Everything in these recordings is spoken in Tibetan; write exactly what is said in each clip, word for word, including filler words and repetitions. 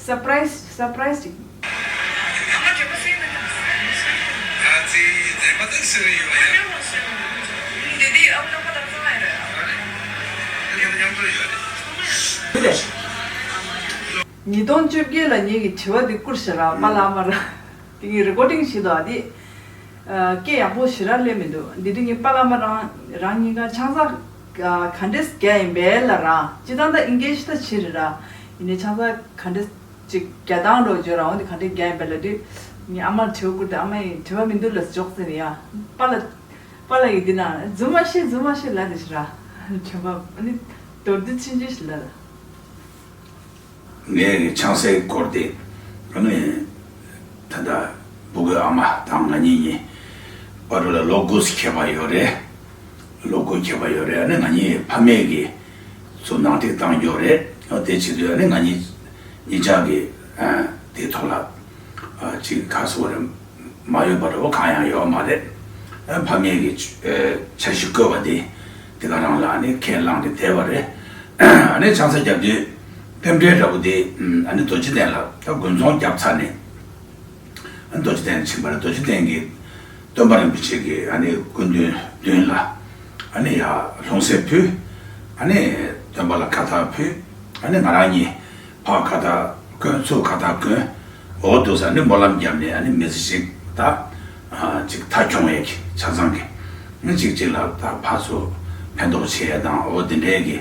སར་པ་རའི་སི་སར་པ་རའི་སི་ཅིག་ཉིས་སྟོང་བཅོ་བརྒྱད་ལ་ངེད་ཀྱི་དྲི་བ་འདི་བསྐུར་ཤག་ར། པཱ་ལགས་ཨ་མ་ར། དེ་གི་རེ་ཀོར་ཌིང་བྱེད་དོ་ཨ་དེ། སྐད་ཡག་པོ་ཞེ་དྲག་སླེབས་མི་འདུག་འདི་དུས་ངས་པཱ་ལགས་ཨ་མ་རང་རང་གཉིས་ཀ་ཆང་ས་ག་འདྲས་རྒྱག་ཡིན་པས་ལ་ར། སྤྱིར་བཏང་ད་ཨིན་གེ་ཇི་ད་བྱེད་རེད་ར། ཡིན་ནའི་ཆང་ས་ག་འདྲས་ཅིག་རྒྱག་སྟངས་འགྲོ་བརྗོད་ར། འོ་དེ་ག་འདྲས་རྒྱག་ཡིན་པས་ལ་དུས་ངས་ཨ་མར་དྲི་བ་བསྐུར་ཏེ་ཨ་མ་ཡིས་དྲི་བ་མི་འདུག་ལ་འཇོག་ཟེར་ཡ། པཱ་ལགས་པཱ་ལགས་ཡིས་འདི་ན་རྫུན་མ་བཤད་རྫུན་མ་བཤད་ལ་དེ་ཞེ་དྲག་དྲན་པ་ཨ་ནི་མདོར་བསྡུས་ཆུང་ཆུང་ཞིག་ལ་ལ། ངའི་ཆང་སའི་སྐོར་དེ་ཨ་ནི་ད་ལྟ་སྤུ་གུའི་ཨ་མ་དང་ང་གཉིས་གཉིས་བར་དུ་ལ་ལོ་དགུ་ཙམ་ཁྱད་པར་ཡོད་རེད། ལོ་དགུ་ཁྱད་པར་ཡོད་རེད། ཨ་ནི་ང་གཉིས་ཕ་མས་ཀྱིས་ཚུར་ནང་འཁྲིག་བཏང་རྒྱུ་རེད། ཨ་དེ་བྱེད་དུས་ཨ་ནི་ང་གཉིས་གཉིས་ཆ་གི་ཨ་དེའི་ཐོག་ལ་ཨ་ཅིག་ག་རེ་ཟེར་དགོས་རེད། མ་ཡོད་པ་འདྲ་བོ་གང་ཡང་ཡོད་མ་རེད། ཨ་ཕ་མས་ཀྱིས་ཨ་འཆར་གཞི་བཀོད་པ་དེ་དེ་ག་རང་ལ་ཨ་ནི་ཁས་བླངས་ཏེ་བསྡད་པ་རེད། ཨ་ནི་ཆང་ས་བརྒྱབ་དུས་རྟེན་འབྲེལ་འདྲ་བོ་དེ་ཨ་ནི་རྡོ་རྗེ་གདན་ལ་ད་དགུན་ཚོང་བརྒྱབ་ཚར་ནས། རྡོ་རྗེ་གདན་ཕྱིན་པ་རེད། རྡོ་རྗེ་གདན་གྱི་སྟོན་པ་རིན་པོ་ཆེ་གི་ཨ་ནི་སྐུ་མདུན་མདུན་ལ་ཨ་ནི་ཡར་ལྷུང་བཟེད་ཕུལ། ཨ་ནི་སྟོན་པ་ལ་ཁ་བཏགས་ཕུལ། ཨ་ནི་ང་རང་གཉིས་ཕར་ཁ་བཏགས་གོན་ཚུར་ཁ་བཏགས་གོན། འོ་འདུག་ས་ནི་སྨོན་ལམ་བརྒྱབ་ནས་ཨ་ནི་མི་ཚེ་ཞིག་ད་ཅིག་མཐའ་འཁྱོངས་ཡས་ཀྱི་ཆ་ཚང་གི་ཨ་ནི་གཅིག་གཅིག་ལ་ད་ཕར་ཚུར་ཕན་ཐོགས་བྱེད་ཡས་དང་འོ་དེ་འདྲའི་གི་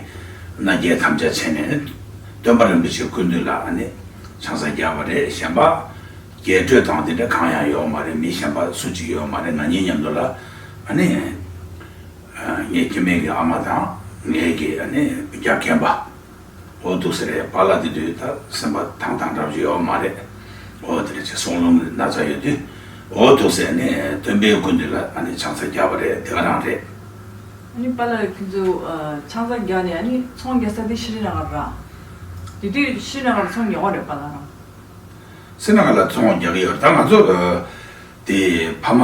མནའ་སྐྱེལ་དམ་བཅའ་བྱས་ནས་སྟོན་པ་རིན་པོ་ཆེ་སྐུ་མདུན་ལ་ཨ་ནི་ཆང་ས་བརྒྱབ་པ་རེད། གཞན་པ། རྒྱས་སྤྲོས་དང་དེ་འདྲ་གང་ཡང་ཡོད་མ་རེད། མི་གཞན་པ་སུ་གཅིག་ཡོད་མ་རེད། ང་གཉིས་མཉམ་དུ་ལ་ཨ་ནི་ངའི་སྐྱེ་དམན་གྱི་ཨ་མ་དང་ངའི་གི་ཨ་ནི་རྒྱབ་རྟེན་པ་འོ་འདུག་ས་རེད། པཱ་ལགས་དེ་དུས་ད་སེམས་པ་ཐང་ཐང་འདྲ་པོ་ཅིག་ཡོད་མ་རེད། འོ་དེ་འདྲ་ཅིག་སྲོག་རླུང་གི་ན་ཚ་ཡོད་དུས་འོ་འདུག་ས་ནས་སྟོན་པའི་སྐུ་མདུན་ལ་ཨ་ནི་ཆང་ས་བརྒྱབ་པ་རེད། དེ་ག་རང་རེད། ཨ་ནི་པཱ་ལགས་ཁྱེད་ཚོ་ཆང་ས་བརྒྱབ་ནས་ཨ་ནི་ཚོང་རྒྱག་ས་དེ་ཤྲི་ནགར་ར། དེ་དུས་ཤྲི་ནགར་ཚོང་རྒྱག་གི་རེད་པཱ་ལགས་རང་། སྲི་ནང་ལ་ཚོང་རྒྱག་གི་ཡོད་རེད། ད་ང་ཚོ་དེ་ཕ་མ་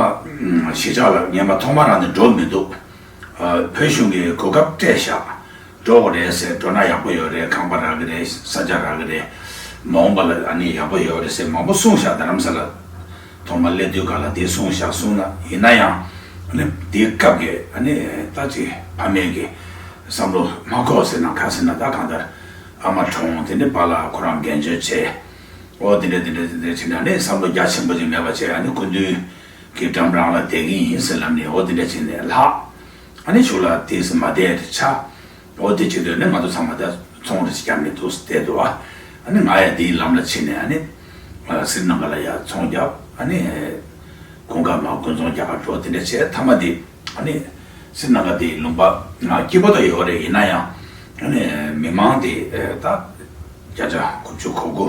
གཞིས་ཆགས་ལ་ངས་མ་ཐོག་མ་རང་ནས་འགྲོ་མི་འདུག་བོད་གཞུང་གིས་གོ་སྐབས་སྤྲད་ཤག་འགྲོ་དགོས་རེད་ཟེར། འགྲོ་ན་ཡག་པོ་ཡོད་རེད། ཁང་པ་རག་གི་རེད། ས་ཆ་རག་གི་རེད། མ་འོངས་པ་ལ་ཨ་ནི་ཡག་པོ་ཡོད་རེད་ཟེར་མང་པོ་གསུངས་ཤག་རྡ་རམ་ས་ལ་ཐོག་མ་སླེབས་དུས་ག་ལ་དེ་གསུངས་ཤག་གསུངས་ན་ཡིན་ན་ཡང་ཨ་ནི་དེའི་སྐབས་ཀྱི་ཨ་ནི་ད་ཅིག་ཕ་མེས་ཀྱི་བསམ་བློ་མ་འཁོར་ཟེར་ན་ག་ཟེར་ན། ད་གང་ལྟར་ཨ་མ་གྲོངས་དེ་ནས་པཱ་ལགས་ཁོ་རང་འགན་བཅོལ་བྱས། ཨོ་དེ་འདྲ་དེ་འདྲ་དེ་འདྲ་བྱས་ནས་ཨ་ནི་བསམ་བློ་རྒྱ་ཆེན་པོ་ཅིག་མེད་པ་བྱས། ཨ་ནི་སྐུ་མདུན་གྱི་འགྲམ་རང་ལ་བསྡད་ཀྱི་ཡིན་ཟེར་ལབ་ནས་ཨོ་དེ་འདྲ་བྱས་ནས་ལྷག་ཨ་ནི་གཞུག་ལ་དེས་མ་བསྡད་དེ་ཆ། ཨོ་དེ་བྱེད་དུས་ནི་ང་ཚོ་ཚང་མ་ད་ཚོང་རེ་ཞིག་བརྒྱབ་ནས་འདུག་བསྡད་འདུག་ཨ་ནི་ང་ཡང་དེའི་ལམ་ལ་ཕྱིན་ནས་ཨ་ནི་སི་རི་ན་ག་ལ་ཡར་ཚོང་བརྒྱབ། ཨ་ནི་དགུན་ཁ་མར་དགུན་ཚོང་རྒྱག་གར་འགྲོ། དེ་འདྲ་བྱས་མཐའ་མ་དེ་ཨ་ནི་སི་རི་ན་ག་དེའི་ལུང་པ་ང་སྐྱིད་པོ་ད་ཡོད་རེད། ཡིན་ན་ཡང་ཨ་ནི་མི་མང་དེ་ད་བརྒྱ་ཆ་དགུ་བཅུ་གོ་དགུ་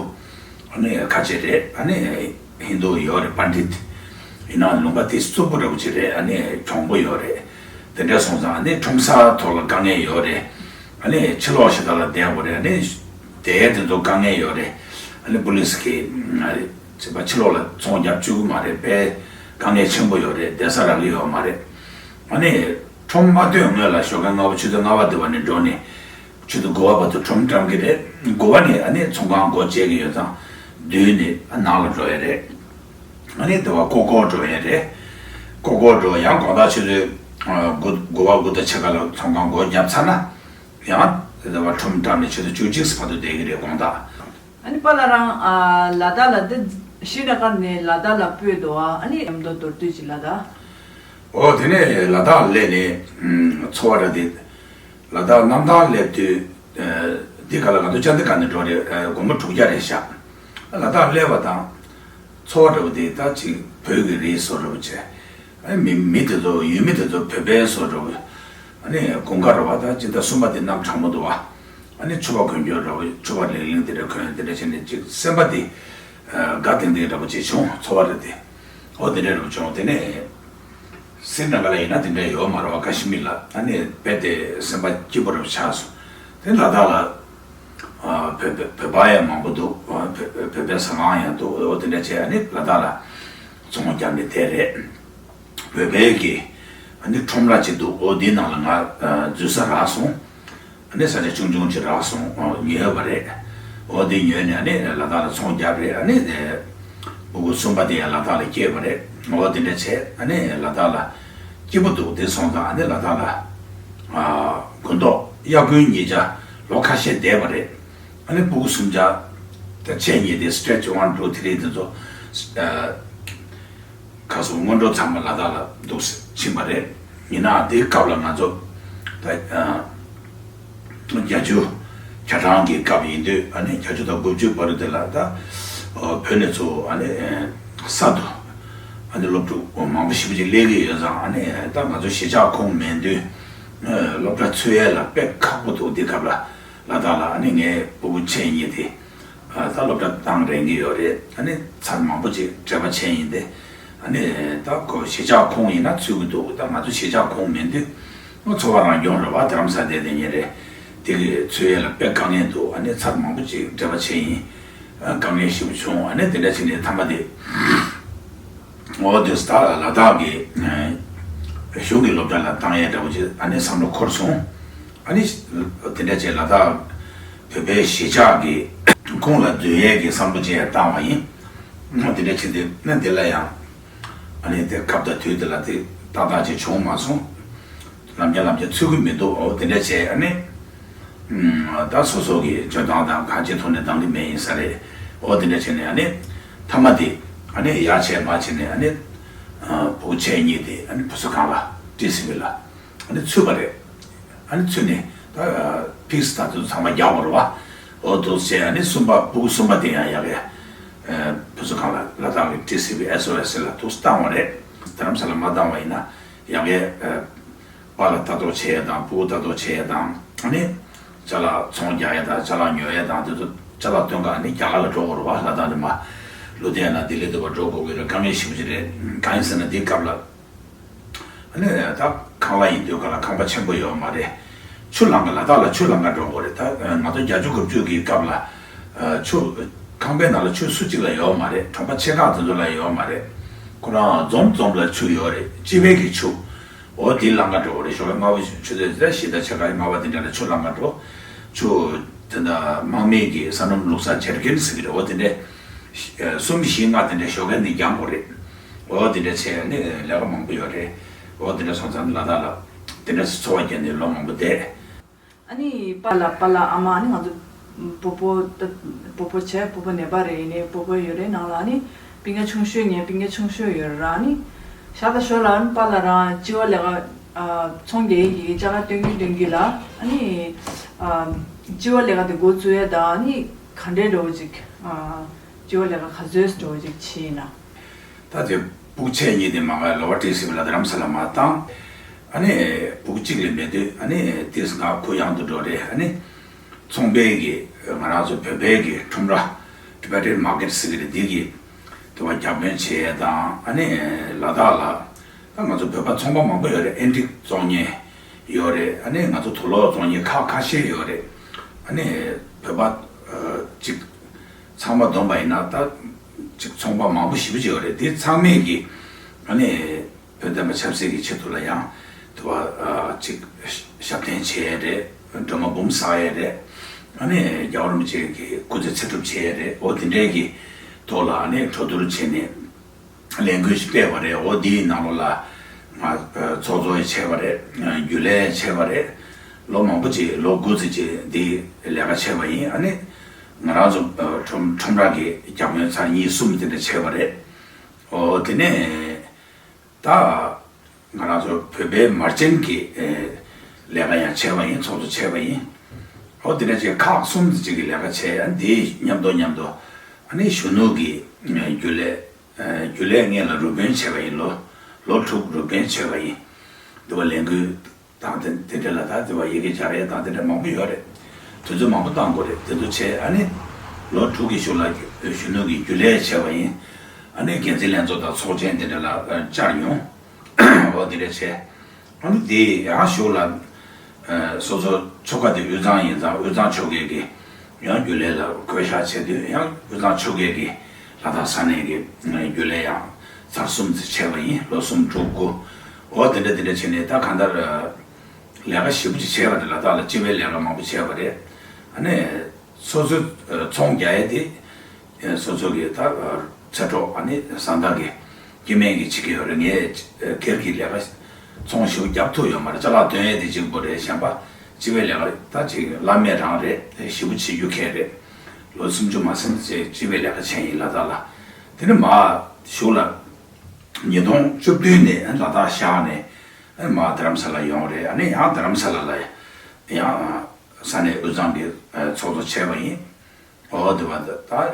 ཨ་ནི་ཁ་ཆེ་རེད། ཨ་ནི་ཧིན་དུ་ཡོད་རེད། པཎྜི་ཏ། ཡིན་ནའང་ལུང་པ་དེ་རྩུབ་པོ་འདྲ་པོ་ཅིག་རེད། ཨ་ནི་གྱོང་པོ་ཡོད་རེད། དེ་འདྲ་སོང་ཙང་ཨ་ནི་ཁྲོམ་ས་ཐོག་ལ་དཀའ་ངལ་ཡོད་རེད། ཨ་ནི་ཕྱི་ལོགས་ཞིག་ད་ལ་བསྡད་དགོས་རེད། ཨ་ནི་དེ་དེ་ཚོ་དཀའ་ངལ་ཡོད་རེད། ཨ་ནི་པུ་ལིས་ཀྱིས་ཨ་ནི་བྱས་པ་ཕྱི་ལོགས་ལ་ཚོང་རྒྱག་བཅུག་གི་མ་རེད། དཔེ་དཀའ་ངལ་ཆེན་པོ་ཡོད་རེད། བསྡད་ས་རག་གི་ཡོད་མ་རེད། ཨ་ནི་ཁྲོམ་མ་སྟོན་སྔོན་ལ་ཞོགས་ཀ་སྔ་པོ་ཆུ་ཚོད་ལྔ་པ་དེ་བ་ནས་འགྲོ་ནས། ཆུ་ཚོད་དགུ་པ་བར་དུ་ཁྲོམ་བཀྲམ་གྱི་རེད། དགུ་པ་ནས་ཨ་ནི་ཚོང་ཁང་སྒོ་འབྱེད་ཀྱི་ཡོད་ཙང་བསྡུས་ནས་ཨ་ནང་ལ་འགྲོ་ཡ་རེད། ཨ་ནི་དེ་བ་ཀོ་ཀོ་འགྲོ་ཡ་རེད། ཀོ་ཀོ་འགྲོ་ཡང་དགོང་དག་ཆུ་ཚོད་ཨ་དགུ་དགུ་པ་དགུ་དང་ཕྱེད་ཀ་ལ་ཚོང་ཁང་སྒོ་བརྒྱབ་ཚར་ན་ཡང་དེ་བ་ཁྲོམ་བཀྲམ་ནས་ཆུ་ཚོད་བཅུ་གཅིག་བར་དུ་བསྡད་ཀྱི་རེད་དགོང་དག་ཨ་ནི་པཱ་ལགས་རང་ཨ་ལ་དྭགས་ལ་འདི་ཤྲི་ན་གར་ནས་ལ་དྭགས་ལ་སྤོས་འདུག་ཨ་ནི་མཉམ་དུ་མདོར་བསྡུས་ཅིག་ལ་དྭགས། ཨོ་དེ་ནས་ལ་དྭགས་སླེབས་ནས་ཨ་ཚོར་བ་རེད་དེ། ལ་དྭགས་གནམ་ཐང་སླེབས་དུས། ཨ་འདི་ག་ལ་ང་ཚོ་ཅན་དི་ག་ནས་འགྲོ་རེད། ཨ་སྒོར་མོ་དྲུག་བརྒྱ་རེད་ཤག་ལ་དྭགས་སླེབས་པ་དང་། ཚོར་བ་འདྲ་པོ་དེ་ད་ཅིག་བོད་ཀྱི་རིགས་བཟོ་འདྲ་པོ་བྱས། ཨ་མི་མི་དེ་ཚོ་ཡུལ་མི་དེ་ཚོ་བོད་པའི་བཟོ་འདྲ་པོ། ཨ་ནི་དགུན་ཁ་རེད་པ། ད་སྤྱི་ཟླ་གསུམ་པ་དེ་གནམ་གྲང་མོ་འདུག་པ། ཨ་ནི་ཕྱུ་པ་གོན་རྒྱུ་འདྲ་པོ། ཕྱུ་པ་ལིང་ལིང་དེ་འདྲ་གོན། དེ་འདྲ་བྱས་ནས་ཅིག་སེམས་པ་དེ་ཨ་དགའ་ཏིང་ཏིང་འདྲ་པོ་ཅིག་བྱུང་། ཚོར་བ་རེད་དེ། ཨོ་དེ་འདྲ་འདྲ་པོ་བྱུང་། དེ་ནས། སི་རི་ན་ག་ལ་ཡིན་ན་དེ་འདྲ་ཡོད་མ་རེད་པ། ཀ་ཤི་མིར་ལ། ཨ་ནི་རྦད་དེ་སེམས་པ་སྐྱིད་པོ་རུ་ཆགས་སོང་། དེ་ལ་དྭགས་ལ་ཨ་བོད་བོད་བོད་པ་ཡང་མང་པོ་འདུག་ཨ་བོད་བོད་པའི་ཟ་ཁང་ཡང་འདུག་ཨོ་དེ་འདྲ་བྱས། ཨ་ནི་ལ་དྭགས་ལ་ཚོང་བརྒྱབ་ནས་བསྡད་རེད། བོད་པའི་གི་ཨ་ནི་ཁྲོམ་ར་ཅིག་འདུག་ཨོ་དེའི་ནང་ལ་ང་ཨ་འཛུལ་ས་རག་སོང་། ཨ་ནི་ས་ཆ་ཆུང་ཆུང་ཅིག་རག་སོང་། ཨ་ཉོས་པ་རེད། འོ་དེ་ཉོས་ནས་ཨ་ནི་ལ་དྭགས་ལ་ཚོང་བརྒྱབ་རེད། ཨ་ནི་དེ་སྤུ་གུ་གསུམ་པ་དེ་ཡང་ལ་དྭགས་ལ་སྐྱེས་པ་རེད། འོ་དེ་འདྲ་བྱས་ཨ་ནི་ལ་དྭགས་ལ་སྐྱིད་པོ་འདུག་དེ་སོང་ཙང་ཨ་ནི་ལ་དྭགས་ལ་ཨ་དགུན་ཐོག་དབྱར་དགུན་གཉིས་ཆ་ལོ་ཁ་ཤས་བསྡད་པ་རེད། ཨ་ནི་སྤུ་གུ་གསུམ་ཆ་ད་ཆེ་གཉིས་དེ་stage one two three དེ་ཚོ་ཨ། ཁ་སང་སྔོན་འགྲོ་ཚང་མ་ལ་དྭགས་ལ་འདུག་ཕྱིན་པ་རེད། ཡིན་ནའང་དེའི་སྐབས་ལ་ང་ཚོ་ད་ཨ་བརྒྱད་ཅུ་གྱ་གྲངས་ཀྱི་སྐབས་ཡིན་དུས་ཨ་ནི་བརྒྱད་ཅུ་དང་དགུ་བཅུའི་བར་དུ་དེ་ལ་ད་ཨ་བོད་ནས་ཚུར་ཨ་ནི་ཨ་གསར་དུ་ཨ་ནི་སློབ་ཕྲུག་མང་པོ་ཞེ་པོ་ཅིག་སླེབས་ཀྱི་ཡོད་ཙང་། ཨ་ནི་ད་ང་ཚོ་གཞིས་ཆགས་ཁོངས་མིན་དུས་ཨ་སློབ་གྲྭ་ཚུད་ཡས་ལ་དཔེ་ཁག་པོ་འདུག་དེ་སྐབས་ལ། ལ་དྭགས་ལ་ཨ་ནི་ངའི་སྤུ་གུ་ཆེ་གཉིས་དེ་ཨ་ད་སློབ་གྲྭ་བཏང་རན་གྱི་ཡོད་རེད། ཨ་ནི་ཚར་མང་པོ་ཅིག་འབྲེལ་བ་བྱས་ཡིན་ཏེ། ཨ་ནི་ད་ཁོ་གཞིས་ཆགས་ཁོངས་ཡིན་ན་ཚུད་ཀྱི་འདུག་ད་ང་ཚོ་གཞིས་ཆགས་ཁོངས་མིན་དུས་ཨ་འཚོ་བ་རང་སྐྱོང་རེད་བ། རྡ་རམ་ས་ལ་བསྡད་བསྡད་མཁན་རེད། དེ་གི་ཚུད་ཡས་ལ་དཔེ་དཀའ་ངལ་འདུག་ཨ་ནི་ཚར་མང་པོ་ཅིག་འབྲེལ་བ་བྱས་ཡིན། ཨ་དཀའ་ངལ་ཞེ་པོ་བྱུང་། ཨ་ནི་དེ་འདྲ་བྱས་ནས་མཐའ་མ་དེ་འོ་དེ་ད་ལ་དྭགས་ཀྱི་ཨ་གཞུང་གི་སློབ་གྲྭ་ལ་བཏང་ཡས་འདྲ་པོ་ཅིག་ཨ་ནི་བསམ་བློ་འཁོར་སོང་། ཨ་ནི་དེ་འདྲ་བྱས་ལ་དྭགས་བོད་པའི་གཞིས་ཆགས་ཀྱི་ཁོངས་ལ་འཛུལ་ཡས་ཀྱི་བསམ་བློ་ཅིག་བཏང་བ་ཡིན། དེ་འདྲ་བྱས་ཏེ་ན་འདི་ལ་ཡང་ཨ་ནི་དེ་སྐབས་དང་དུས་དེ་ལ་དེ་ཏག་ཏག་ཅིག་བྱུང་མ་སོང་། ལམ་རྒྱ་ལམ་རྒྱ་ཚུད་ཀྱི་མི་འདུག་འོ་དེ་འདྲ་བྱས་ཨ་ནི་ད་སོ་སོ་གི་འཇོན་ཐང་དང་གང་ཅིའི་ཐོག་ནས་འདང་གི་མེད་ཡིན་ས་རེད། འོ་དེ་འདྲ་བྱས་ནས་ཨ་ནི་མཐའ་མ་དེ་ཨ་ནི་ཡར་བྱས་མར་བྱས་ནས་ཨ་ནི་བུ་ཆེ་གཉིས་དེ་ཨ་ནི་བུ་གསོ་ཁང་ལ་ཊི་སི་ཝི་ལ་ཨ་ནི་ཚུད་པ་རེད། ཨ་ནི་ཚུད་ནས་ད་ཕིག་སི་དང་དེ་ཚོ་ཚང་མ་རྒྱག་པ་རེད་བ། འོ་འདུག་བྱས་ཨ་ནི་གསུམ་པ་སྤུ་གུ་གསུམ་པ་དེ་ཡང་ཡར་གི་བུ་གསོ་ཁང་ལ་ལ་དྭགས་ཀྱི་ཊི་སི་ཝི་ཨེས་ཨོ་ཨེས་ལ་འདུག་བཏང་བ་རེད། རྡ་རམ་ས་ལ་མ་བཏང་བ་ཡིན་ན་ཡང་གི་པཱ་ལགས་ལྟ་རྟོག་བྱེད་ཡས་དང་སྤུ་གུ་ལྟ་རྟོག་བྱེད་ཡས་དང་ཨ་ནི་ཅ་ལག་ཚོང་རྒྱག་ཡས་དང་ཅ་ལག་ཉོ་ཡས་དང་དེ་ཚོ་ཅ་ལག་སྟོན་ག་ཨ་ནི་རྒྱ་གར་ལ་འགྲོ་དགོས་རེད་བ། ལ་དྭགས་ནས་མར་ལུ་དྷི་ཡ་ན་ལྡི་ལི་དེ་བར་འགྲོ་དགོས་ཀྱི་རེད། དཀའ་ངལ་ཞེ་པོ་ཅིག་རེད། གང་ཡིན་ཟེར་ན་དེའི་སྐབས་ལ་ཨ་ནི་ད་ཁང་གླ་ཡིན་དུས་ག་ལ་ཁང་པ་ཆེན་པོ་ཡོད་མ་རེད། ཆུ་ལང་ག་ལ་དྭགས་ལ་ཆུ་ལང་ག་འགྲོ་དགོས་རེད། ད་ང་ཚོ་བརྒྱད་ཅུ་དགུ་བཅུ་གི་སྐབས་ལ་ཆུ་ཁང་པའི་ནང་ལ་ཆུ་སུ་གཅིག་ལ་ཡོད་མ་རེད། གྲོང་པ་ཆེ་ཁག་དེ་ཚོ་ལ་ཡོད་མ་རེད། ཁོ་རང་འཛོམས་འཛོམས་ལ་ཆུ་ཡོད་རེད། སྤྱི་པའི་གི་ཆུ། འོ་དེ་ལང་ག་འགྲོ་གི་རེད། ཞོགས་ཀས་སྔ་པོ་ཆུ་ཚོད་བཞི་དང་ཕྱེད་ཀ་ལྔ་པ་དེ་འདྲ་ལ་ཆུ་ལང་ག་འགྲོ། ཆུ་དེ་འདྲ་དམག་མི་གི་ས་སྣུམ་བླུགས་ས་ཇེ་རི་ཀན་ཟེར་གི་རེད། འོ་དེ་འདྲ་གསུམ་བཞི་ལྔ་དེ་འདྲ་ཞོགས་ཀས་ནས་རྒྱག་དགོས་རེད། འོ་དེ་འདྲ་བྱས་ནས་ལས་ཀ་མང་པོ་ཡོད་རེད། འོ་དེ་འདྲ་སོང་ཙང་ལ་དྭགས་ལ་དེ་འདྲ་འཚོ་བ་སྐྱེལ་ནས་ལོ་མང་པོ་བསྡད། ཨ་ནི་པཱ་ལགས་པཱ་ལགས་ཨ་མ། ཨ་ནི་ང་ཚོ་སྤོ་བོ་ད་སྤོ་བོ་བྱས། སྤོ་བོ་ནད་པ་རེད། ཡིན་ནའི་སྤོ་བོ་ཡོད་རེད། ནང་ལ་ཨ་ནི་སྤུན་ཀྱག་ཆུང་ཤོས། ངའི་སྤུན་ཀྱག་ཆུང་ཤོས་ཡོད་རེད། ཨ་ནི་ཞག་དང་ཞོར་ལ་ཨ་ནི་པཱ་ལགས་རང་སྤྱི་པའི་ལས་ཀ་ཨ་ཚོང་རྒྱག་ཡས་ཀྱི་ཅ་ལག་སྟོན་གྱིན་སྟོན་གྱིན་ལ་ཨ་ནི་ཨ་སྤྱི་པའི་ལས་ཀ་དེ་འགོ་བཙུགས་ཡས་དང་ཨ་ནི་ག་འདྲའི་འགྲོ་ཅིག་ཨ་སྤྱི་པའི་ལས་ཀ་ག་ཚོད་འགྲོ་ཅིག་བྱས་ཡིན་ན། ད་དེ་སྤུ་གུ་ཆེ་གཉིས་དེ་མ་ག་ལོ་བ་ཊི་སི་ཝི་ལ་རྡ་རམ་ས་ལ་མར་བཏང་། ཨ་ནི་སྤུ་གུ་གཅིག་ལས་མེད་དུས་ཨ་ནི་ཏིས་ང་ཁུ་ཡང་དུ་འགྲོ་རེད། ཨ་ནི་ཚོང་པའི་གི་ང་རང་ཚོ་བོད་པའི་གི་ཁྲོམ་ར་ཊི་བེ་ཊན་མར་ཀེཊ་ཟེར་གི་རེད། འདི་གི་དུ་བ་རྒྱ་སྨོན་བྱེད་ཡས་དང་། ཨ་ནི་ལ་དྭགས་ལ་ད་ང་ཚོ་བོད་པ་ཚོང་པ་མང་པོ་ཡོད་རེད། ཨེན་ཊིག་བཙོང་མཁན་ཡོད་རེད། ཨ་ནི་ང་ཚོ་དུག་ལོག་བཙོང་མཁན་ཁག་ཁ་ཤས་ཡོད་རེད། ཨ་ནི་བོད་པ་ཨ་གཅིག་ཚང་མ་བསྡོམས་པ་ཡིན་ན་ད་ཅིག་ཚོང་པ་མང་པོ་ཞེ་པོ་ཅིག་ཡོད་རེད། དེ་ཚང་མས་ཀྱི་ཨ་ནི་བོད་བསྟན་པ་ཆབ་སྲིད་ཀྱི་ཆེད་དུ་ལ་ཡང་དུ་བ་ཨ་ཅིག་ཞབས་བརྟན་བྱེད་ཡས་རེད། སྒྲོལ་མ་འབུམ་བསགས་ཡས་རེད། ཨ་ནི་རྒྱལ་བ་རིན་པོ་ཆེ་གི་སྐུ་ཚེ་ཚེ་སྒྲུབ་བྱེད་ཡས་རེད། འོ་དེ་འདྲའི་གི་ཐོག་ལ་ཨ་ནི་གྲོས་བསྡུར་བྱས་ནས་ལས་འགུལ་ཞིག་སྤེལ་བ་རེད། འོ་དེའི་ནང་ལོགས་ལ་ང་ཚོགས་གཙོ་ཡང་བྱས་པ་རེད། རྒྱུན་ལས་ཡང་བྱས་པ་རེད། ལོ་མང་པོ་ཅིག་ལོ་དགུ་ཙམ་ཅིག་འདི་ལས་ཀ་བྱས་པ་ཡིན། ཨ་ནི་ང་རང་ཚོ་ཁྲོམ་ཁྲོམ་ར་གི་རྒྱ་སྨོན་ཚར་གཉིས་གསུམ་དེ་འདྲ་བྱས་པ་རེད། འོ་དེ་ནས་ད་ང་རང་ཚོ་བོད་པའི་མར་ཅན་གྱི་ལས་ཀ་ཡང་བྱས་པ་ཡིན། ཚོགས་གཙོ་བྱས་པ་ཡིན། འོ་དེ་འདྲ་ཅིག་ཁག་གསུམ་ཅིག་གི་ལས་ཀ་བྱས། ཨ་ནི་དེའི་མཉམ་དུ་མཉམ་དུ་ཨ་ནི་གཞོན་ནུ་གི་རྒྱུན་ལས། རྒྱུན་ལས་སྔོན་ལ་རུ་དཔོན་བྱས་པ་ཡིན། ལོ་ལོ་དྲུག་རུ་དཔོན་བྱས་པ་ཡིན། དེ་བ་ལས་འགུལ་དང་དེ་དེ་འདྲ་ལ་ད་དེ་བ་ཡི་གེ་སྦྱར་ཡས་དང་དེ་འདྲ་མང་པོ་ཡོད་རེད། དུས་ཚོད་མང་པོ་བཏང་དགོས་རེད། དེ་ཚོ་བྱས། ཨ་ནི་ལོ་དྲུག་གི་གཞུག་ལ་གཞོན་ནུ་གི་རྒྱུན་ལས་བྱས་པ་ཡིན། ཨ་ནི་འགན་འཛིན་ལྷན་ཚོགས་དང་ཚོགས་ཆེན་དེ་འདྲ་ལ་བཅར་མྱོང་། འོ་དེ་འདྲ་བྱས། ཨ་ནི་དེ་ཡང་གཞུག་ལ་ཨ་སོ་སོ་ཆོལ་ཁ་དེ་དབུས་གཙང་ཡིན་ཙང་དབུས་གཙང་ཆོལ་ཁའི་གི་ཡང་རྒྱུན་ལས་ལ་བསྐོ་བཞག་བྱས་དུས་ཡང་དབུས་གཙང་ཆོལ་ཁའི་གི་ལ་དྭགས་ས་གནས་ཀྱི་རྒྱུན་ལས་ཡང་ཚར་གསུམ་ཙམ་བྱས་པ་ཡིན། ལོ་གསུམ་དྲུག་དགུ། འོ་དེ་འདྲ་དེ་འདྲ་བྱས་ནས་ད་གང་ལྟར་ལས་ཀ་ཞེ་པོ་ཅིག་བྱས་པ་རེད། ལ་དྭགས་ལ་སྤྱི་པའི་ལས་ཀ་མང་པོ་བྱས་པ་རེད། ཨ་ནི་སོ་སོའི་ ཚོང་རྒྱག་ཡས་དེ་སོ་སོ་གི་ད་ཚེ་སྲོག་ཨ་ནི་བཟའ་ཟླ་གི་སྐྱེ་དམན་གི་བྱེད་ཀྱི་ཡོད་རེད། ངས་སྒེར་གྱི་ལས་ཀ་ཚོང་ཞིག་རྒྱབ་ཐུབ་ཡོད་མ་རེད། ཅ་ལག་འདོན་ཡས་དེ་གཅིག་པོ་རེད། གཞན་པ་སྤྱི་པའི་ལས་ཀ་ད་ཅིག་བླ་མེད་རང་རེད། ཞེ་པོ་བྱེད་རྒྱུ་ཁེལ་རེད། ལོ་སུམ་ཅུ་མ་ཟིན་ཙམ་སྤྱི་པའི་ལས་ཀ་བྱས་ཡིན་ལ་དྭགས་ལ། དེ་ནས་མར་གཞུག་ལ་ཉིས་སྟོང་བཅུ་བདུན་ནས་ལ་དྭགས་བཞག་ནས་མར་རྡ་རམ་ས་ལ་ཡོང་རེད། ཨ་ནི་ཡང་རྡ་རམ་ས་ལ་ལ་ཡང་ས་གནས་དབུས་གཙང་གི་ཚོགས་གཙོ་བྱས་པ་ཡིན། འོ་དེ་བ་ད་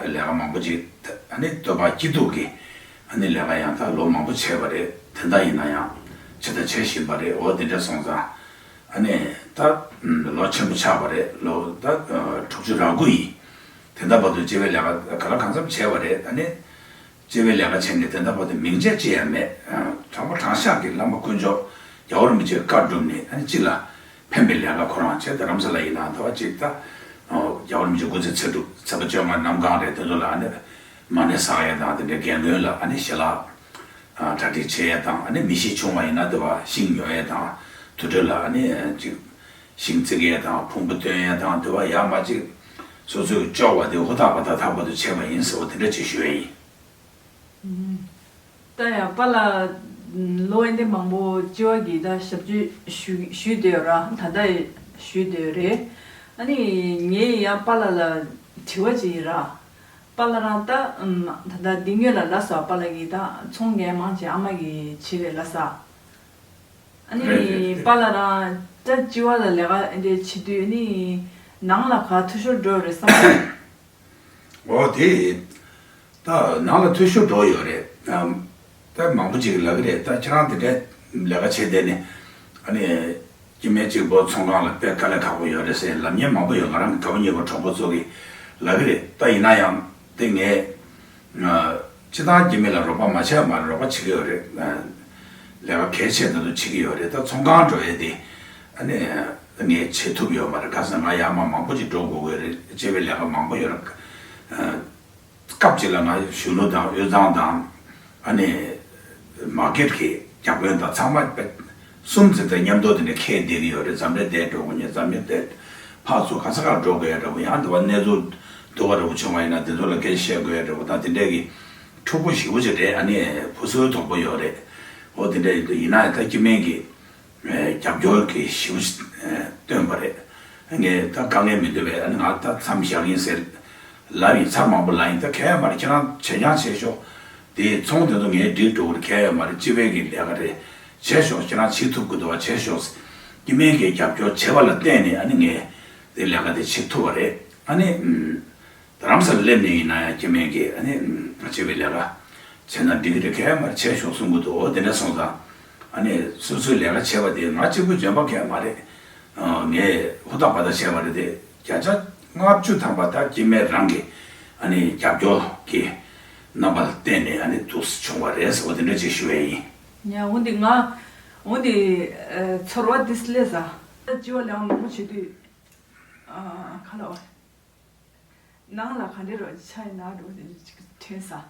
ལས་ཀ་མང་པོ་ཅིག་ཨ་ནི་བསྟོད་པ་སྐྱིད་སྡུག་གི་ཨ་ནི་ལས་ཀ་ཡང་ད་ལོ་མང་པོ་བྱས་པ་རེད། དེ་འདྲ་ཡིན་ན་ཡང་བྱེད་ད་བྱེད་བཞིན་པ་རེད། འོ་དེ་འདྲ་སོང་ཙང་ཨ་ནི་ད་ལོ་ཆེན་པོ་ཆགས་པ་རེད། ལོ་ད་དྲུག་ཅུ་རེ་དགུ་ཡིན། དེ་འདྲ་བར་དུ་སྤྱི་པའི་ལས་ཀ་ག་ལ་གང་འཚམ་བྱས་པ་རེད། ཨ་ནི་སྤྱི་པའི་ལས་ཀ་བྱས་ནས་དེ་འདྲ་བར་དུ་མིང་ཆད་ཅི་ཡང་མེད། དྲང་པོ་དྲང་བཞག་གི་བླ་མ་དཀོན་མཆོག་རྒྱལ་བ་རིན་པོ་ཆེའི་བཀའ་བསྒྲུབས་ནས་ཨ་ནི་སྤྱི་ལ་ཕན་པའི་ལས་ཀ་ཁོ་རང་བྱས། རྡ་རམ་ས་ལ་ཡིན་ན་ད་བ་ཅིག་ད་རྒྱལ་བ་རིན་པོ་ཆེ་སྐུ་ཚེ་ཚེ་སྒྲུབ་ཚེས་པ་བཅོ་ལྔ་གནམ་གང་རེད། དེ་ཚོ་ལ་ཨ་ནི་མ་ཎི་བསགས་ཡས་དང་དེ་འདྲའི་རྒན་རྒོན་ལ་ཨ་ནི་ཞལ་ལག་གྲ་སྒྲིག་བྱེད་ཡས་དང་། ཨ་ནི་མི་ཤི་བྱུང་བ་ཡིན་ན་དེ་བ་ཤིང་ཉོ་ཡས་དང་། དུར་ཁྲོད་ལ་ཨ་ནི་ཅིག་ཤིང་བརྩིགས་ཡས་དང་ཕུང་པོ་སྟོན་ཡས་དང་དེ་བ་ཡར་མར་ཅིག་སོ་སོའི་ལྕོགས་པ་དེ་ཧུར་ཐག་པ་ད་ཐག་པ་དུ་བྱས་པ་ཡིན་ཟེར་བ་དེ་འདྲ་ཅིག་ཞུ་ཡས་ཡིན། ད་ཡང་པཱ་ལགས་ལོ་ཨེ་འདི་མང་པོ་སྤྱི་བ་གི་ད་ཞབས་ཕྱི་ཞུ་ཞུས་བསྡད་ཡོད་ར། ད་ལྟ་ཞུས་བསྡད་ཡོད་རེད། ཨ་ནི་ངས་ཡང་པཱ་ལགས་ལ་དྲི་བ་ཅིག་ཡིན་ར། པཱ་ལགས་རང་ད་ད་ལྟ་འདི་སྔོན་ལ་ལབ་སོང་། པཱ་ལགས་ཀྱིས་ད་ཚོང་རྒྱག་མང་ཆེ་ཨ་མ་གིས་བྱེད་རེད་ལབ་སོང་། ཨ་རེད་རེད་ནི་རེད། པཱ་ལགས་རང་ད་སྤྱི་བ་ལ་ལས་ཀ་ཨེ་འདི་བྱེད་དུས་ནི་ནང་ལ་ག་འཐུས་ཤོར་འགྲོ་རེད་བསམ་གི། འོ་དེ་ད་ནང་ལ་འཐུས་ཤོར་འགྲོ་ཡོད་རེད། ཨམ། ད་མང་པོ་ཅིག་ལབ་གི་རེད། ད་ཁྱེད་རང་དེ་འདྲའི་ལས་ཀ་བྱེད་བསྡད་ནས་ཨ་ནི་སྐྱེ་དམན་གཅིག་པོ་ཚོང་ཁང་ལ་དཔེ་དཀའ་ལས་ཁག་པོ་ཡོད་རེད་ཟེར་ལབ་མཁན་མང་པོ་ཡོད། ང་རང་གི་གྲོགས་པོ་གཉིས་པོ་གྲོགས་པོ་ཚོ་གིས་ལབ་གི་རེད། ད་ཡིན་ན་ཡང་དེ་ངས་སྤྱི་བཏང་སྐྱེ་དམན་ལ་རོགས་པ་མ་བྱས་མ་རེད། རོགས་པ་བྱེད་ཀྱི་ཡོད་རེད། ལས་ཀ་གལ་ཆེ་ད་དུང་བྱེད་ཀྱི་ཡོད་རེད། ད་ཚོང་ཁང་འགྲོ་ཡས་དེ་ཨ་ནི་ངས་བྱེད་ཐུབ་ཡོད་མ་རེད། ག་ཟེར་ང་ཡར་མར་མང་པོ་ཅིག་འགྲོ་དགོས་ཀྱི་རེད། སྤྱི་པའི་ལས་ཀ་མང་པོ་ཡོད་རེད། སྐབས་གཅིག་ལ་ང་གཞོན་ནུ་དང་དབུས་གཙང་དང་ཨ་ནི་མར་ཀེཊ་གི་བརྒྱ་དཔོན་དང་ཚང་མ་དཔེ་གསུམ་ཙམ་དང་མཉམ་དུ་དེ་འདྲ་ཁྱེར་བསྡད་ཀྱི་ཡོད་རེད། འཛམ་གླིང་བསྡད་འགྲོ་དགོས་ཉེ་འཛམ་གླིང་བསྡད་ཕར་ཚུར་ག་ས་གར་འགྲོ་དགོས་ཡ་འདྲ་བོ། ཡང་དེ་བ་གནས་ཚུལ་སྡུག་པ་འདྲ་བོ་བྱུང་བ་ཡིན་ན་དེ་ཚོ་ལ་སྐད་ཆ་བཤད་དགོས་ཡ་འདྲ་བོ་དང་དེ་འདྲས་ཀྱི་འཁྲུག་པོ་ཞེ་པོ་ཅིག་རེད། ཨ་ནི་ཕུ་སུའི་དོག་པོ་ཡོད་རེད། འོ་དེ་འདྲ་ཡིན་དུས་ཡིན་ན་ད་སྐྱེ་དམན་གྱི་རྒྱབ་སྐྱོར་གྱི་ཞུ་བཏོན་པ་རེད། ངས་ད་དཀའ་ངལ་མི་འདུག་པས། ཨ་ནི་ང་ད་མཚམས་བཞག་ཡིན་ཟེར་ལབ་ཡིན། ཚར་མང་པོ་ལབ་ཡིན། ད་གལ་ཡོད་མ་རེད། ཁྱེད་རང་བྱེད་རྐྱང་བྱེད་ཤོག་དེ་ཚོང་དེ་ཚོ་ངས་སྒྲིག་འགྲོ་གི་རེད། གལ་ཡོད་མ་རེད། སྤྱི་པའི་གི་ལས་ཀ་རེད། བྱེད་ཤོག་ཁྱེད་རང་བྱེད་ཐུབ་ཀྱི་འདུག་བ། བྱེད་ཤོག་སྐྱེ་དམན་གྱི་རྒྱབ་སྐྱོར་བྱས་པ་ལ་བརྟེན་ནས་ཨ་ནི་ངས་དེ་ལས་ཀ་དེ་བྱེད་ཐུབ་པ་རེད། ཨ་ནི་རྡ་རམ་ས་ལ་སླེབས་ནས་ཡིན་ན་ཡང་སྐྱེ་དམན་གྱི་ཨ་ནི་སྤྱི་པའི་ལས་ཀ་བྱས་ན་འགྲིག་གི་རེད། གལ་མ་རེད། བྱས་ཤོག་གསུང་གི་འདུག་འོ་དེ་འདྲ་སོང་ཙང་ཨ་ནི་སོ་སོའི་ལས་ཀ་བྱས་པ་དེ་ང་གཅིག་པུ་འཇོན་པ་གང་ཡང་མ་རེད། ངས་ཧུར་ཐག་པ་ད་བྱས་པ་རེད་དེ། བརྒྱ་ཆ་ལྔ་བཅུ་ཐམ་པ་ད་སྐྱེ་དམན་རང་གི་ཨ་ནི་རྒྱབ་སྐྱོར་གྱི་རྣམ་པ་ལ་བརྟེན་ནས་ཨ་ནི་འདུག་སེ་བྱུང་བ་རེད་ཟེར་བ་དེ་འདྲ་ཅིག་ཞུ་ཡས་ཡིན། ཡ་འོ་འདི་ང་འོ་འདི་ཚོར་བ་དེ་སླེབས་ས། ད་སྤྱི་བ་ལས་མང་པོ་བྱེད་དུས་ཨ་ག་ལ་བ། ནང་ལ་ག་འདྲ་རོ་ཆ་ཡི་ན་རོ་ཅིག་དྲན་ས།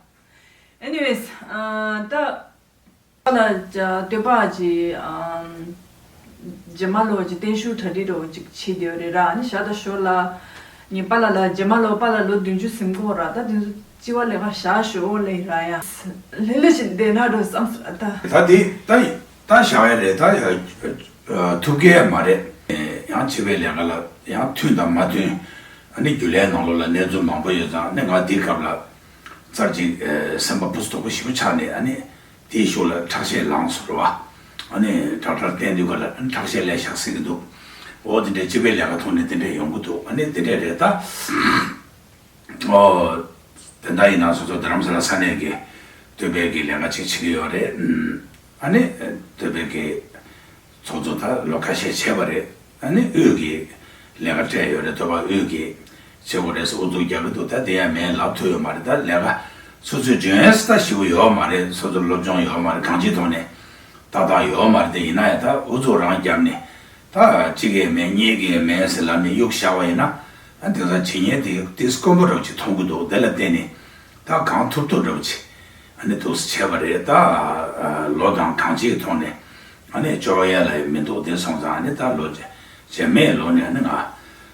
Anyways ཨ་ད་པཱ་ལགས་ཀྱི་བསྟོད་པ་ཅིག་ཨམ་རྗེས་མ་ལོ་ཅིག་བརྟན་བཞུགས་གྲ་སྒྲིག་རོ་ཅིག་བྱེད་དེ་རེད་ར། ཨ་ནི་ཞག་ད་ཞོར་ལ་ངས་པཱ་ལགས་ལ་རྗེས་མ་ལོ་པཱ་ལགས་ལོ་བདུན་ཅུ་ཟིན་གོ་ར། ད་དེ་ཚོ་སྤྱི་བ་ལས་ཀ་བཞག་ཞོར་ལས་ར་ཡ་ལྷེ་ལྷེ་ཞིག་བསྡད་ན་རོ་བསམ་ས་ད། ད་དེ་ད་ད་བཞག་ཡ་རེད། ད་ཡ། ཐུབ་ཀྱི་མ་རེད། ཡང་བྱེད་པའི་ལས་ཀ་ལ་ཡང་མཐུན་དང་མ་མཐུན། ཨ་ནི་རྒྱུན་ལས་ནང་ལོགས་ལ་གནས་ཚུལ་མང་པོ་ཡོད་ཙང་། ཨ་ནི་ང་འདིའི་སྐབས་ལ་ཚར་གཅིག་སེམས་པ་ཕུ་སུ་དོག་པོ་ཞེ་པོ་ཆགས་ནས། ཨ་ནི་དེའི་ཤུགས་ལ་ཁྲག་ཤེད་ལངས་སོང་རེད་བ། ཨ་ནི་ཌོག་ཊར་བསྟན་དུས་ག་ལ་ཨ་ནི་ཁྲག་ཤེད་ལས་ཤག་ཟེར་གྱི་འདུག་འོ་དེ་འདྲའི་སྤྱི་པའི་ལས་ཀ་ཐོག་ནས་དེ་འདྲས་ཡོང་གི་འདུག་ཨ་ནི་དེ་འདྲས་རེད་ད། ཨོ། དེ་འདྲ་ཡིན་ན་སོ་སོ་རྡ་རམ་ས་ལ་ས་གནས་ཀྱི་བསྟོད་པའི་གི་ལས་ཀ་ཅིག་བྱེད་ཀྱི་ཡོད་རེད། ཨ་ནི་བསྟོད་པའི་གི་ཚོགས་གཙོ་ད་ལོ་ཁ་ཤས་བྱས་པ་རེད། ཨ་ནི་དབུས་ཀྱི་ལས་ཀ་སྤྲད་ཡོད་རེད། བསྟོད་པ་དབུས་ཀྱི་བྱེད་དགོས་རེད་ཟེར་ཨུ་ཚུགས་རྒྱག་གི་འདུག་ད་དེ་ཡང་མིན་ལབ་ཐུབ་ཡོད་མ་རེད། ད་ལས་ཀ་སོ་སོའི་འཇོན་ཡས་ད་ཞེ་པོ་ཡོད་མ་རེད། སོ་སོ་སློབ་སྦྱོང་ཡོད་མ་རེད། གང་ཅིའི་ཐོག་ནས་ཏག་ཏག་ཡོད་མ་རེད། དེ་ཡིན་ན་ཡང་ད་ཨུ་ཚུགས་རང་བརྒྱབ་ནས་ད་གཅིག་གིས་མེད་གཉིས་ཀྱིས་མེད་ཟེར་ལབ་ནས་གཡུག་བཞག་པ་ཡིན་ན། ཨ་དེང་སང་བྱེད་ཉན་དེ་ཏིས་དཀོན་པོ་འདྲ་བོ་ཅིག་མཐོང་གི་འདུག་དེ་ལ་བརྟེན་ནས་ད་གང་ཐུབ་ཐུབ་འདྲ་བོ་ཅིག་ཨ་ནི་འདུག་སེ་བྱས་པ་རེད། ད་ལོ་དང་གང་ཅིའི་ཐོག་ནས་ཨ་ནི་ལྕོགས་ཡ་ལ་ཡང་མི་འདུག་དེ་སོང་ཙང་ཨ་ནི་ད་ལོ་རྗེས་མའི་ལོ་ནས་ཨ་ནི་ང་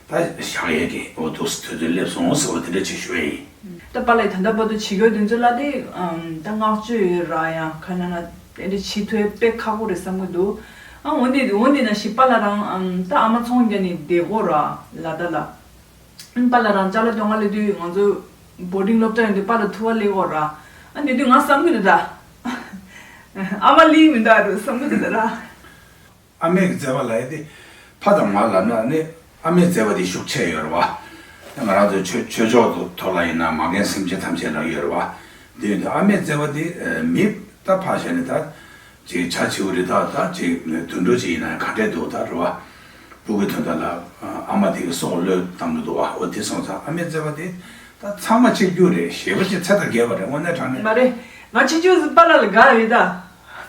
ད་བཞག་ཡས་ཀྱི་འོ་འདུག་སེ་དུས་ཚོད་སླེབས་སོང་ཟེར་བ་དེ་འདྲ་ཅིག་ཞུ་ཡས་ཡིན། ད་པཱ་ལགས་ད་ལྟ་བར་དུ་བྱེད་དགོས་དོན་ཚོད་ལ་དེ་ཨམ་ད་བསྔགས་བརྗོད་ཡོད་ར་ཡང་ག་ན་ན་དེ་འདྲ་བྱེད་ཐུབ་དཔེ་ཁག་པོ་རེད་བསམ་གྱི་འདུག་ཨ་འོན་ཏེ་འོན་ཏེ་ན་ཞིག་པཱ་ལགས་རང་ཨམ་ད་ཨ་མ་ཚོང་རྒྱག་ནས་བསྡད་གོ་ར་ལ་ད་ལ། ཨམ་པཱ་ལགས་རང་ཅ་ལག་སྟོན་ག་སླེབས་དུས་ང་ཚོ་བོར་ཌིང་སློབ་གྲྭ་ཡོང་དུས་པཱ་ལགས་ཐུག་ག་སླེབས་གོ་ར། ཨ་དེ་དུས་ང་བསམ་གྱི་འདུག་ད། ཨ་མ་སླེབས་མི་འདུག་རུ་བསམ་གྱི་འདུག་ད་ར། ཨ་མའི་བརྩེ་བ་ལབ་ཡས་དེ་ཕ་དང་མ་ལབ་ན་ནི་ཨ་མའི་བརྩེ་བ་དེ་ཤུགས་ཆེ་ཡོད་རེད་བ། ང་རང་ཚོའི་ཆོས་ཆོས་ཕྱོགས་ཐོག་ལ་ཡིན་ན་མ་རྒན་སེམས་ཅན་ཐམས་ཅད་ལབ་ཡོད་རེད་བ། དེ་ཡིན་དུས་ཨ་མའི་བརྩེ་བ་དེ་མི་ད་ཕར་བཞག་ནས་ད་ཅིག་བྱ་བྱིའུ་རེད་ད་ད་ཅིག་དུད་འགྲོ་ཅིག་ཡིན་ན་ག་འདྲས་འདུག་ད་རེད་བ། སྤུ་གུའི་དོན་དག་ལ་ཨ་མ་དེ་གི་སྲོག་བློས་བཏང་གི་འདུག་བ། འོ་དེ་སོང་ཙང་ཨ་མའི་བརྩེ་བ་དེ་ད་ཚང་མ་གཅིག་གྱུར་རེད། ཞེ་པོ་ཅིག་ཚད་དང་བརྒལ་བ་རེད་དངོས་གནས་དྲང་གནས། མ་རེད། ང་ཆུང་ཆུང་ཟིག་པཱ་ལགས་ལ་དགའ་ཡོད་ད།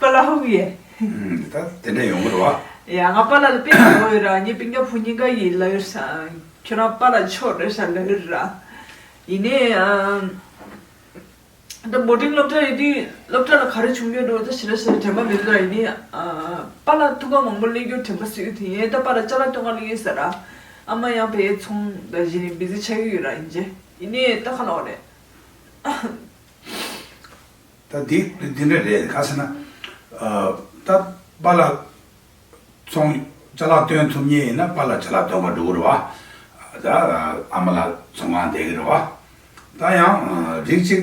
པཱ་ལགས་ཧུག་ཡེ། ད་དེ་འདྲ་ཡོང་གི་རེད་བ། ཡ་ང་པཱ་ལགས་ལ་དཔེ་དགའ་ཡོད་ར། ངའི་སྤུན་ཀྱག་བུ་གཉིས་ཀ་ཡིས་ལབ་ཡོད་ས། ཁྱོད་རང་པཱ་ལགས་མཆོག་རེད་ཤག་ལབ་ཡོད་ར། ཡིན་ནའི་ཨ། ད་བོར་ཌིང་སློབ་གྲྭ་ཡོད་དུས་སློབ་གྲྭ་ལ་ག་རེ་བྱུང་ཡོད་འགྲོ་ད་ཞེ་དྲག་ཞེ་དྲག་དྲན་པ་མི་འདུག་ད། ཡིན་ནའི་ཨ། པཱ་ལགས་ཐུག་ག་མང་པོ་སླེབས་རྒྱུ་དྲན་པ་གསོས་ཡོད་དེ། ཡིན་ད་པཱ་ལགས་ཅ་ལག་སྟོན་ག་སླེབས་ཡོད་ས་ར། ཨ་མ་ཡང་ཕ་གིར་ཚོང་ད་བྱས་ནས་བི་ཟི་ཆགས་ཀྱི་ཡོད་ར། ཡིན་ཅེ་ཡིན་ནའི་ད་ག་ལབ་དགོས་རེད། ད་འདི་འདི་འདྲ་རེད། ག་ཟེར་ན། ཨ། ད་པཱ་ལགས་ཚོང་ཅ་ལག་སྟོན་ཐུབ་མཁན་ཡིན་ན་པཱ་ལགས་ཅ་ལག་སྟོན་ག་འགྲོ་གི་རེད་བ། ད་ཨ་མ་ལགས་ཚོང་ཁང་བསྡད་ཀྱི་རེད་བ། ད་ཡང་རིགས་གཅིག་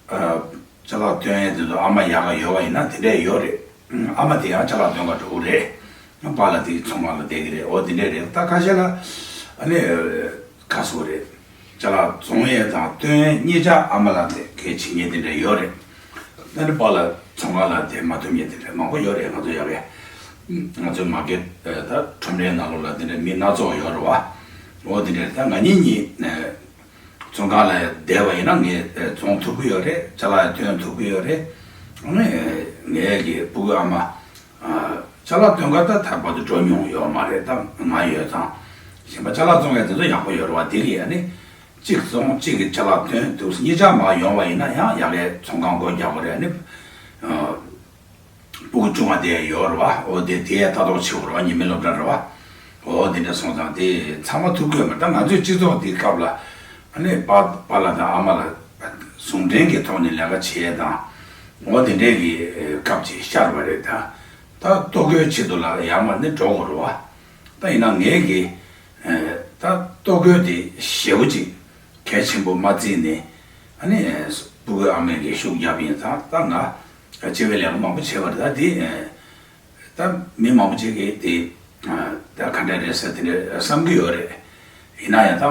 ཨ། ཅ་ལག་སྟོན་ཡས་དེ་ཚོ་ཨ་མ་ཡག་ག་ཡོད་པ་ཡིན་ན་དེ་འདྲས་ཡོད་རེད། ཨ་མ་དེ་ཡང་ཅ་ལག་སྟོན་ག་འགྲོ་གི་རེད། པཱ་ལགས་དེ་ཚོང་ཁང་ལ་བསྡད་ཀྱི་རེད། འོ་དེ་འདྲས་རེད། ད་ཁ་ཤས་ལ་ཨ་ནི་ཁ་སོ་རེད། ཅ་ལག་བཙོང་ཡས་དང་སྟོན་ཡས་གཉིས་ཆ་ཨ་མ་ལགས་དེ་གས་བྱེད་མཁན་དེ་འདྲས་ཡོད་རེད། ཨ་ནི་པཱ་ལགས་ཚོང་ཁང་ལ་བསྡད་མ་ཐུབ་མཁན་དེ་འདྲས་མང་པོ་ཡོད་རེད། ང་ཚོ་ཡག་གས་ང་ཚོའི་མ་གི་ད་ཁྲོམ་རའི་ནང་ལོགས་ལ་དེ་འདྲས་མི་སྣ་ཚོགས་ཡོད་རེད་བ། འོ་དེ་འདྲས་ད་ང་གཉིས་གཉིས། ཚོང་ཁང་ལ་བསྡད་པ་ཡིན་ན་ངས་བཙོང་ཐུབ་ཀྱི་ཡོད་རེད། ཅ་ལག་ཡང་སྟོན་ཐུབ་ཀྱི་ཡོད་རེད། ངས་ངས་ཀྱི་སྤུ་གུ་ཨ་མ། ཨ། ཅ་ལག་སྟོན་ག་ད་ཐར་པ་དུ་འགྲོ་མྱོང་ཡོད་མ་རེད། ད་ང་ཡོད་ཙང་གཞན་པ་ཅ་ལག་བཙོང་ཡ་དེ་ཚོ་ཡག་པོ་ཡོད་རེད་བ། དེ་གི་ཡ་ནི་གཅིག་བཙོང་གཅིག་གི་ཅ་ལག་སྟོན་འདུག་གཉིས་ཆ་མར་ཡོང་བ་ཡིན་ན་ཡང་ཡག་གི་ཚོང་ཁང་སྒོ་རྒྱག་དགོས་རེད། ཨ་ནི། ཨ། སྤུ་གུ་ཆུང་བ་དེ་ཡོད་རེད་བ། འོ་དེ་དེ་ཡ་ལྟ་རྟོག་བྱེད་དགོས་རེད་བ། ཉི་མའི་སློབ་གྲྭ་རེད་བ། འོ་དེ་འདྲ་སོང་ཙང་དེ་ཚང་མ་ཐུབ་ཀྱི་ཡོད་མ་རེད། ད་ང་ཚོའི་སྤྱི་ཚོགས་དེའི་སྐབས་ལ་ཨ་ནི་པཱ་པཱ་ལགས་དང་ཨ་མ་ལགས་ཟུང་འབྲེལ་གྱི་ཐོག་ནས་ལས་ཀ་བྱེད་ཡས་དང་འོ་དེ་འདྲའི་གི་སྐབས་ཅིག་ཤར་བ་རེད། ད་ད་ལྟོ་གོས་ཆེད་དུ་ལ་ཡར་མར་ནི་འགྲོ་དགོས་རེད་བ། ད་ཡིན་ན་ངས་གི་ད་ལྟོ་གོས་དེ་ཞེ་པོ་ཅིག་གལ་ཆེན་པོ་མ་བརྩིས་ནས་ཨ་ནི་སྤུ་གུ་ཨ་མས་གི་ཤུགས་རྒྱབ་ཡིན་ཙང་ད་ང་སྤྱི་པའི་ལས་ཀ་མང་པོ་བྱས་པ་རེད། ད་དེ་ད་མི་མང་པོ་ཅིག་གིས་དེ་ད་ག་འདྲ་རེད་ཟེར་དེ་འདྲ་བསམ་གྱི་ཡོད་རེད། ཡིན་ན་ཡང་ད་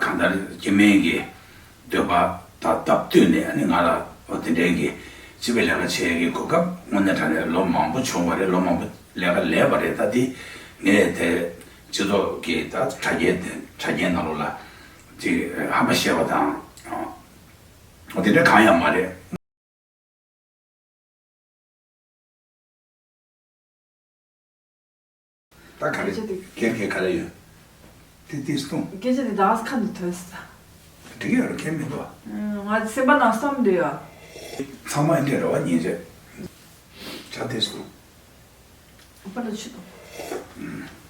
གང་ལྟར་སྐྱེ་དམན་གྱི་འདོད་པ་ད་སྟབས་བསྟུན་ནས་ཨ་ནི་ང་ལ་འོ་དེ་འདྲའི་གི་སྤྱི་པའི་ལས་ཀ་བྱེད་ཀྱི་གོ་སྐབས་དངོས་གནས་དྲང་གནས་ལོ་མང་པོ་བྱུང་བ་རེད། ལོ་མང་པོ་ལས་ཀ་ལས་པ་རེད། ད་དེ་ངས་དེ་སྤྱི་ཚོགས་ཀྱི་ད་དྲ་རྒྱའི་དྲ་རྒྱའི་ནང་ལོགས་ལ་ཅིག་ཧམ་པ་བཤད་པ་དང་འོ་དེ་འདྲ་གང་ཡང་མ་རེད། ད་ག་རེ་སྐད་ཆ་དེ། སྒེར་གྱི་ག་རེ་ཡོད། ཏི་ཏི་སྟོང་། སྐད་ཆ་དེ་ད་ཁ་ནས་ཐོས་ས། འགྲིག་ཡོད་རེད། ཁྱད་མི་འདུག་ཨ། ང་སེམས་པ་ནང་བསམ་འདོད་ཡོད། ཚང་མ་འདྲ་རེད་བ། ཉིན་རེ་ཆ་ཏི་སྟོང་། ཨ་ཕ་ལ་ཆུ་དང་།